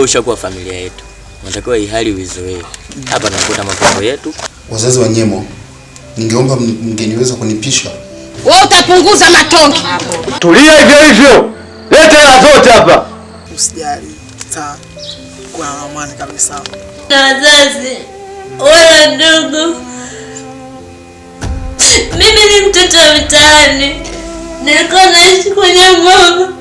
Ushakuwa familia yetu, unatakiwa hii hali uizoee. Hapa tunakuta mapambo yetu. Wazazi wa Nyemo, ningeomba mngeniweza kunipisha. Wewe utapunguza matonge. Tulia hivyo hivyo, leta hela zote hapa. Usijali, tutakuwa na amani kabisa. Na wazazi wala ndugu, mimi ni mtoto wa mitaani, nilikuwa naishi kwenye ngoma.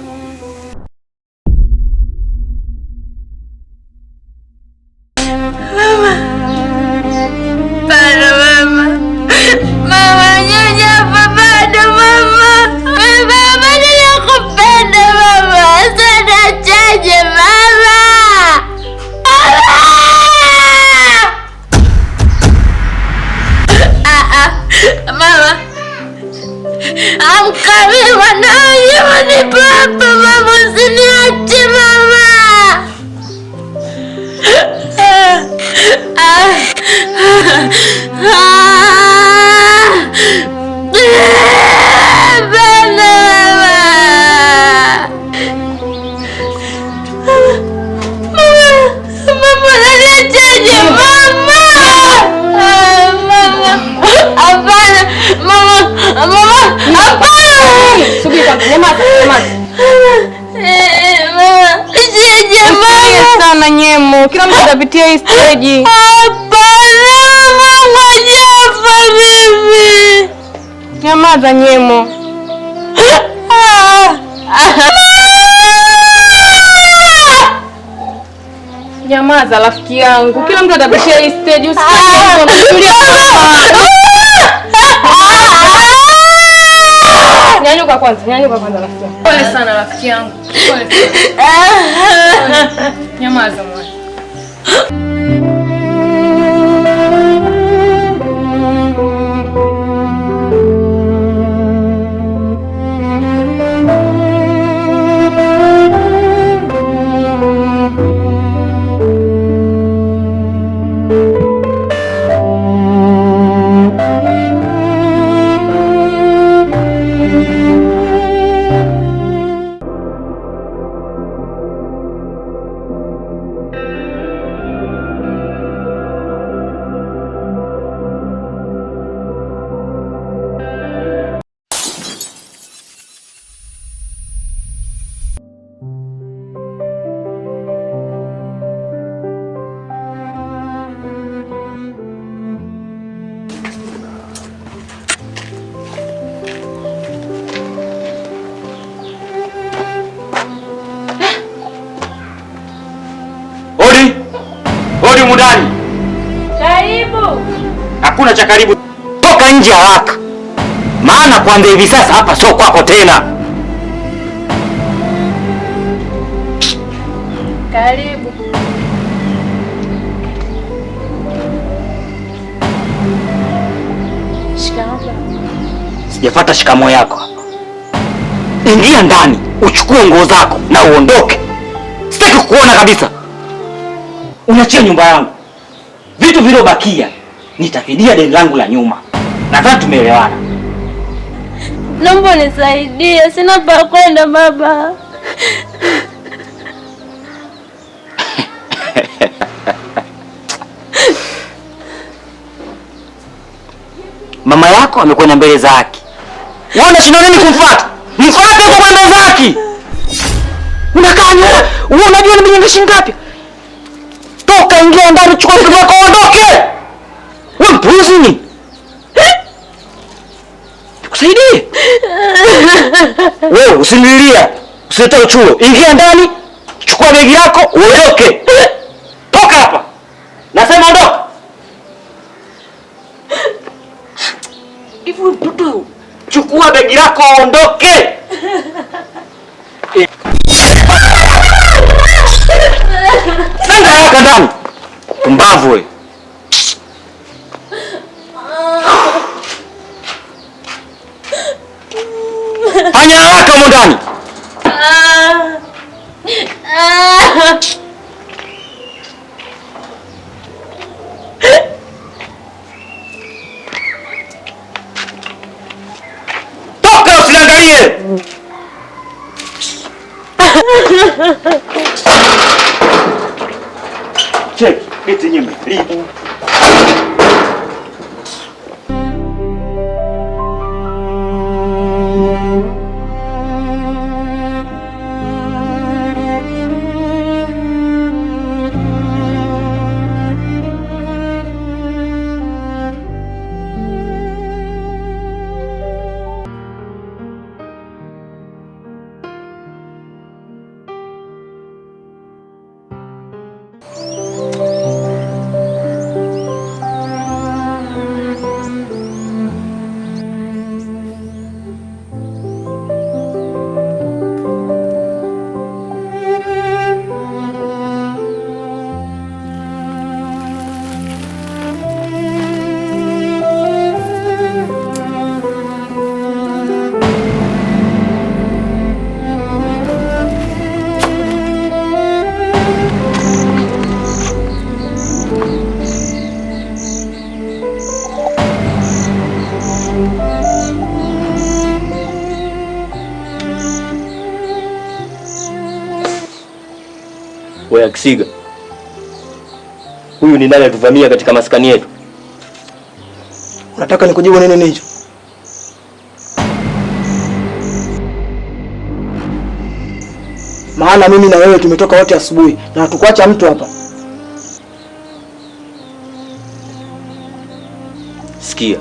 Amkami mwanangu, ni papa mama, usiniache mama. Sana Nyemo, kila mtu atapitia hii stage. Hapana, mama jafa mimi. Nyamaza Nyemo. Nyamaza rafiki yangu, kila mtu atapitia hii stage. Usifanye. Nyanyuka kwanza, nyanyuka kwanza rafiki yangu. Pole sana rafiki yangu. Pole sana. Nyamaza mwana. Mudani. Karibu. Hakuna cha karibu. Toka nje haraka. Maana kwanza hivi sasa hapa sio kwako tena. Karibu. Shikamoo. Sijafuata shikamoo yako. Ingia ndani, uchukue nguo zako na uondoke. Sitaki kukuona kabisa. Unachia nyumba yangu. Vitu vilivyobakia nitafidia deni langu la nyuma. Nadhani tumeelewana. Naomba unisaidie, sina pa kwenda baba. Mama yako amekwenda mbele za haki. Wewe unashindwa nini kumfuata? Mfuate huko kwa mbele za haki. Unakaa nyuma, wewe unajua nimejenga shilingi ngapi? Toka, ingia ndani, chukua vitu vyako uondoke. Wewe mpuuzi ni? Nikusaidie? Wewe usinilia, usilete uchuo. Ingia ndani, chukua begi lako uondoke. Toka hapa. Nasema ondoka. Hivi mtoto, chukua begi lako uondoke. Nenda haraka ndani. Pumbavu wewe. Fanya haraka huko ndani. Toka usiniangalie. Cheki, geti yenyewe imeharibu. Wewe Kisiga, huyu ni nani atuvamia katika maskani yetu? Unataka nikujibu nini nicho? Maana mimi na wewe tumetoka wote asubuhi na hatukuacha mtu hapa. Sikia,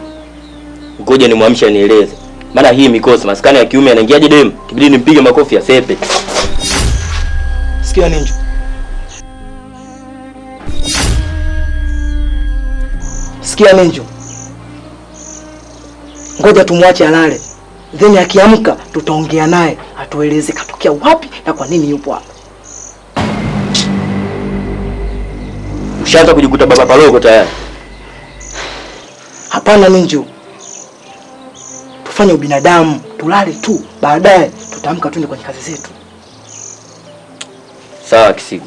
ngoja nimwamshe anieleze. Maana hii mikosi maskani ya kiume anaingiaje demu? Kibidi nimpige makofi asepe. Sikia ninjo. Sikia ninjo. Ngoja tumwache alale. Then akiamka tutaongea naye atueleze katokea wapi na kwa nini yupo hapa. Ushaanza kujikuta baba paroko tayari. Hapana ninjo. Tufanye ubinadamu, tulale tu, baadaye tutaamka tuende kwenye kazi zetu. Sawa Kisiga.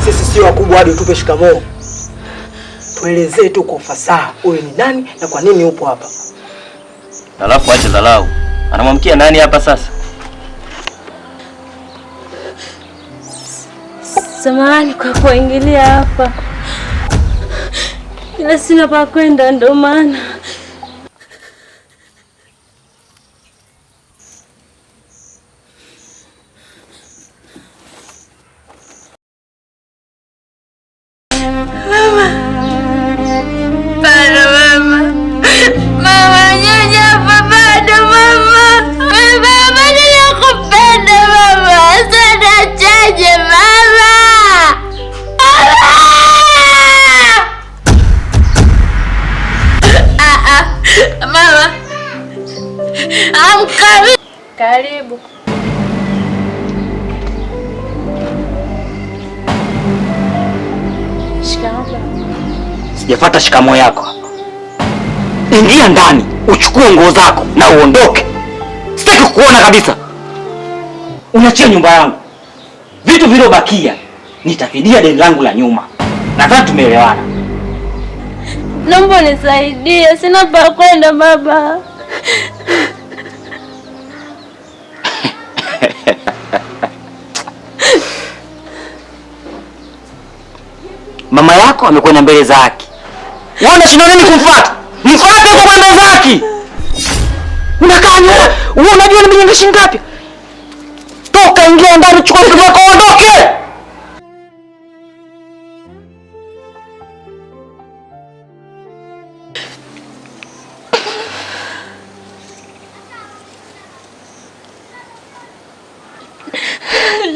Sisi sio wakubwa hadi utupe shikamoo. Tuelezee tu kwa ufasaha, wewe ni nani na kwa nini upo hapa? Alafu acha dharau. Anamwamkia nani hapa sasa? Samahani kwa kuingilia hapa. Ila sina pa kwenda ndio maana. Karibu. Shikamoo. Sijafuata shikamoo yako hapa. Ingia ndani, uchukue nguo zako na uondoke. Sitaki kukuona kabisa. Unachia nyumba yangu. Vitu vilivyobakia nitafidia deni langu la nyuma. Nadhani tumeelewana. Naomba unisaidie, sina pa kwenda baba. Mama yako amekwenda mbele za haki. Wewe unashindwa nini kumfuata? Mfuate huko kwa mbele za haki. Unakaa nyuma, wewe unajua nimejenga shilingi ngapi? Toka, ingia ndani, chukua vitu vyako uondoke.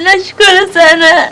Nashukuru sana.